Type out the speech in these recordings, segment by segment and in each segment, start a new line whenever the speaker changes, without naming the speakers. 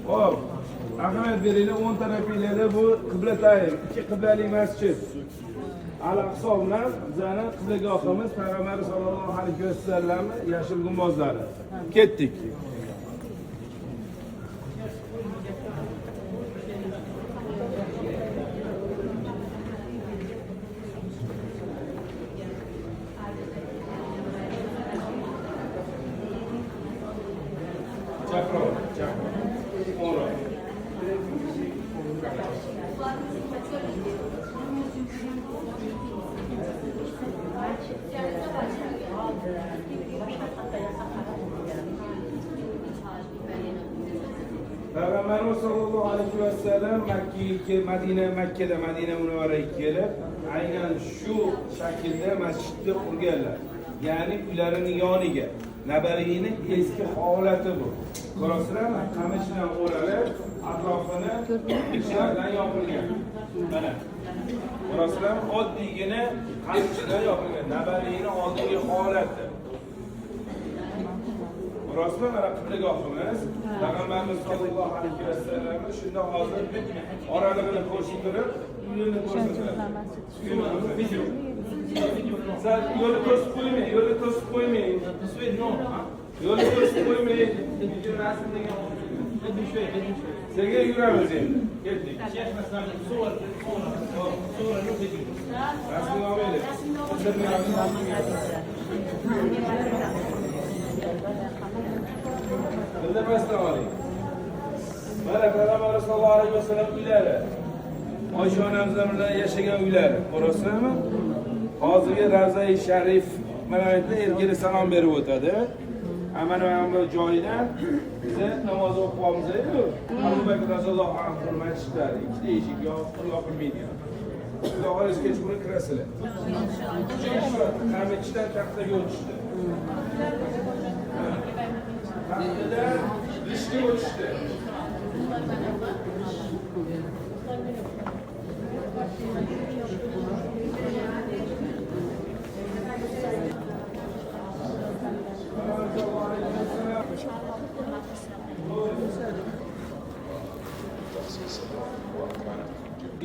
Xo'p, ahamiyat beringlar, o'ng tarafinglarda bu qiblatayn, ikki qiblali masjid. Al-Aqso bilan bizani qiblagohimiz Payg'ambar sollallohu alayhi vasallamni yashil gumbozlari. Ketdik. Chaproq, chaproq. O'ngroq. Payg'ambarimiz sollallohu alayhi vasallam Makkaga, Madina, Makkada Madina Munavvaraga kelib, aynan shu shaklda masjidni qurganlar. Ya'ni uylarini yoniga. Nabaviyni eski holati bu. Ko'rasizlarmi? Qamishdan o'ralib, atrofini g'ishtlar yopilgan. Mana. Ko'rasizlarmi? Oddiygina qamishdan yopilgan. Nabaviyni oldingi holati. Rostmi, mana qiblagohimiz Payg'ambarimiz sollallohu alayhi vasallam shunda hozir oralig'ini ko'rsatib, uyini ko'rsatadi. Sal yo'lni to'sib qo'ymang, yo'lni to'sib qo'ymang. Yo'lni to'sib qo'ymang. Sekin yuramiz endi. Ketdik. Rasmini olmaylik. Bildirmayapmiz. Bildirmasdan oling. Mana Payg'ambar sollallohu alayhi vasallam uylari. Oysha onamizlar bilan yashagan uylari. Ko'rasizlarmi? Hozirgi Ravzai Sharif mana bu yerda erkaklar salom berib o'tadi. Mana bu joyidan biza namoz o'qiyapmiz-ku. Abu Bakr roziyallohu anhu masjidlari ikkita eshik yopilmaydigan. Xudo xohlasa kechqurun kirasizlar. Qamichdan taxtaga o'tishdi. Taxtadan g'ishtga o'tishdi.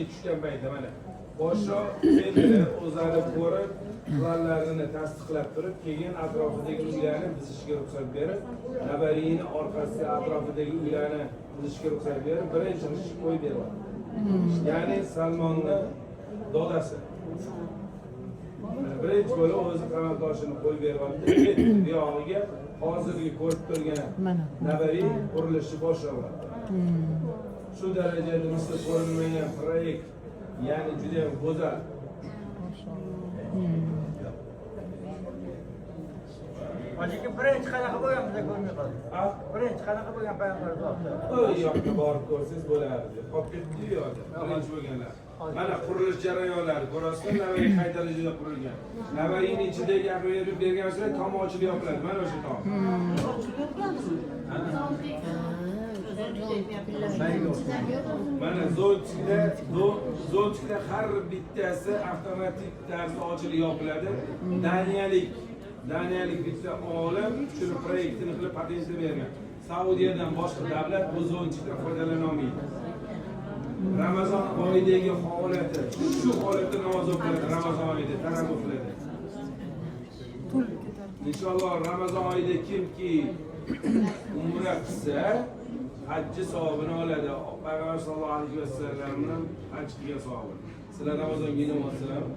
Tushgan paytda mana podsho keldi, o'zlari ko'rib, planlarini tasdiqlab turib, keyin atrofidagi uylarni buzishga ruxsat berib, Nabaviyni orqasi atrofidagi uylarni buzishga ruxsat berib, birinchi g'isht qo'yib beryapti. Ya'ni Salmonni dodasi. Mana birinchi bo'lib o'zi qamal toshini qo'yib beryapti. Ketdi buyog'iga hozirgi ko'rib turgan Nabaviy qurilishi boshlanyapti. Shu darajada misli ko'rilmagan proyekt, ya'ni juda ham go'zal.
Hojiki, birinchi qanaqa bo'lgan, biza ko'rmay qoldik.
A?
Birinchi qanaqa bo'lgan payg'ambar zoti?
U yoqqa borib ko'rsangiz bo'lardi. Qolib ketdi u yoqda. Birinchi bo'lganlar. Mana qurilish jarayonlari ko'rasizlar, Navaviy qay darajada qurilgan. Navaviyning ichidagi gapirib bergan tom ochilib yopiladi. Mana o'sha tom. Mana зонтик lar har bittasi avtomatik tarzda ochilib yopiladi. Daniyalik bitta olim shuni proyektini qilib patentini bergan. Saudiyadan boshqa davlat bu зонтик dan foydalana olmaydi. Ramazon oyidagi holati, shu holatda namoz o'qiladi Ramazon oyida, taravih o'qiladi. Inshaalloh Ramazon oyida kimki umra qilsa, hajji savobini oladi. Payg'ambar sollallohu alayhi vasallamning haj qilgan savobi. Sizlar Ramazonga inonyapsizlarmi?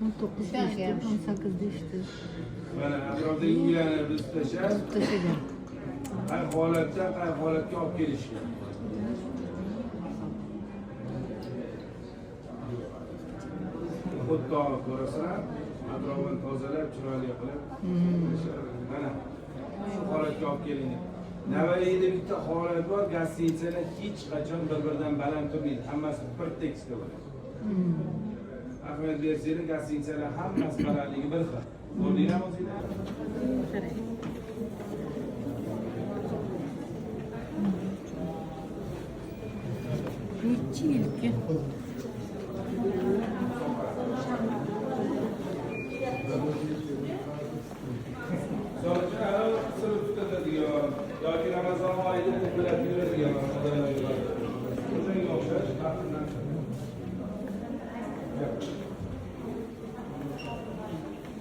19 deyishdi, 18 deyishdi.
Mana atrofdagi uylarni biz tashlab,
Tashlagan.
qay holatdan qay holatga olib kelishgan. Xuddi ko'rasizlar, atrofini tozalab, chiroyli qilib, mana shu holatga olib kelingan. Navayida bitta holat bor, гостиница lar hech qachon bir-biridan baland turmaydi, hammasi bir tekisda bo'ladi. Ahamiyat bersanglar, гостиница lar hammasi balandligi bir xil. Ko'rdinglarmi o'zinglar?
Nechi yilki?